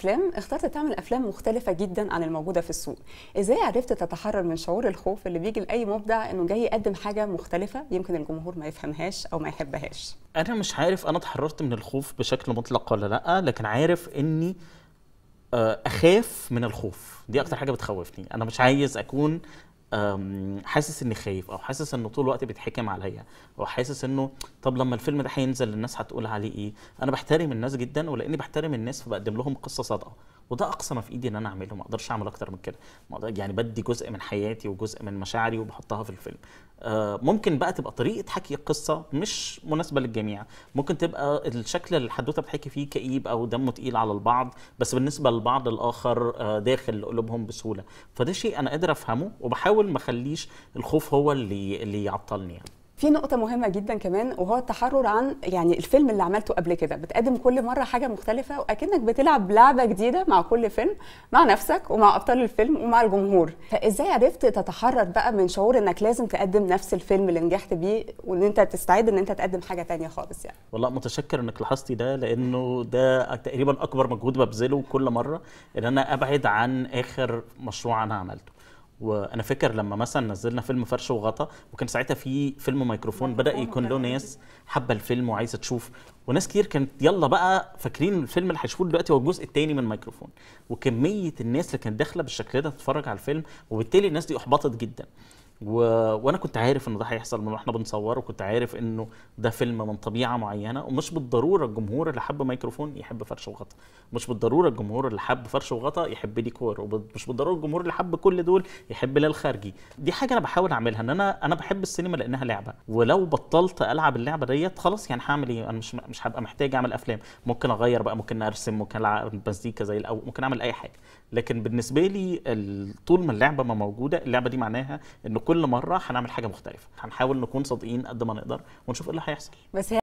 افلام اخترت تعمل افلام مختلفة جدا عن الموجودة في السوق. ازاي عرفت تتحرر من شعور الخوف اللي بيجي لاي مبدع انه جاي يقدم حاجة مختلفة يمكن الجمهور ما يفهمهاش او ما يحبهاش؟ انا مش عارف انا اتحررت من الخوف بشكل مطلق ولا لا، لكن عارف اني اخاف من الخوف. دي اكتر حاجة بتخوفني. انا مش عايز اكون حاسس اني خايف، او حاسس انه طول الوقت بيتحكم عليا، او حاسس انه طب لما الفيلم ده هينزل الناس هتقول عليه ايه. انا بحترم الناس جدا، ولاني بحترم الناس فبقدم لهم قصة صادقة، وده اقصى ما في ايدي ان انا اعمله. ما اقدرش اعمل اكتر من كده. يعني بدي جزء من حياتي وجزء من مشاعري وبحطها في الفيلم. ممكن بقى تبقى طريقه حكي القصة مش مناسبة للجميع، ممكن تبقى الشكل اللي الحدوتة بتحكي فيه كئيب او دمه تقيل على البعض، بس بالنسبة للبعض الاخر داخل قلوبهم بسهولة. فده شيء انا قادر افهمه، وبحاول ما اخليش الخوف هو اللي يعطلني يعني. في نقطة مهمة جدا كمان، وهو التحرر عن يعني الفيلم اللي عملته قبل كده. بتقدم كل مرة حاجة مختلفة، وأكنك بتلعب لعبة جديدة مع كل فيلم، مع نفسك ومع أبطال الفيلم ومع الجمهور. فإزاي عرفت تتحرر بقى من شعور إنك لازم تقدم نفس الفيلم اللي نجحت بيه، وإن أنت تستعد إن أنت تقدم حاجة تانية خالص يعني؟ والله متشكر إنك لاحظتي ده، لأنه ده تقريبا أكبر مجهود ببذله كل مرة، إن أنا أبعد عن آخر مشروع أنا عملته. وانا فاكر لما مثلا نزلنا فيلم فرش وغطا، وكان ساعتها في فيلم ميكروفون بدا يكون له ناس حابة الفيلم وعايزه تشوف، وناس كتير كانت يلا بقى فاكرين الفيلم اللي هيشوفوه دلوقتي هو الجزء الثاني من ميكروفون، وكمية الناس اللي كانت داخله بالشكل ده تتفرج على الفيلم، وبالتالي الناس دي احبطت جدا. وانا كنت عارف انه ده هيحصل من واحنا بنصوره، وكنت عارف انه ده فيلم من طبيعة معينة، ومش بالضرورة الجمهور اللي حب ميكروفون يحب فرش وغطا، مش بالضرورة الجمهور اللي حب فرش وغطا يحب ديكور، ومش بالضرورة الجمهور اللي حب كل دول يحب للخارجي. دي حاجة انا بحاول اعملها، ان انا بحب السينما لانها لعبه، ولو بطلت العب اللعبة ديت خلاص يعني هعمل ايه؟ انا مش هبقى محتاج اعمل افلام، ممكن اغير بقى، ممكن ارسم، ممكن العب مزيكا زي الاول، ممكن اعمل اي حاجة. لكن بالنسبة لي طول ما اللعبة ما موجودة، اللعبة دي معناها ان كل مرة هنعمل حاجة مختلفة، هنحاول نكون صادقين قد ما نقدر ونشوف ايه اللي هيحصل. بس هي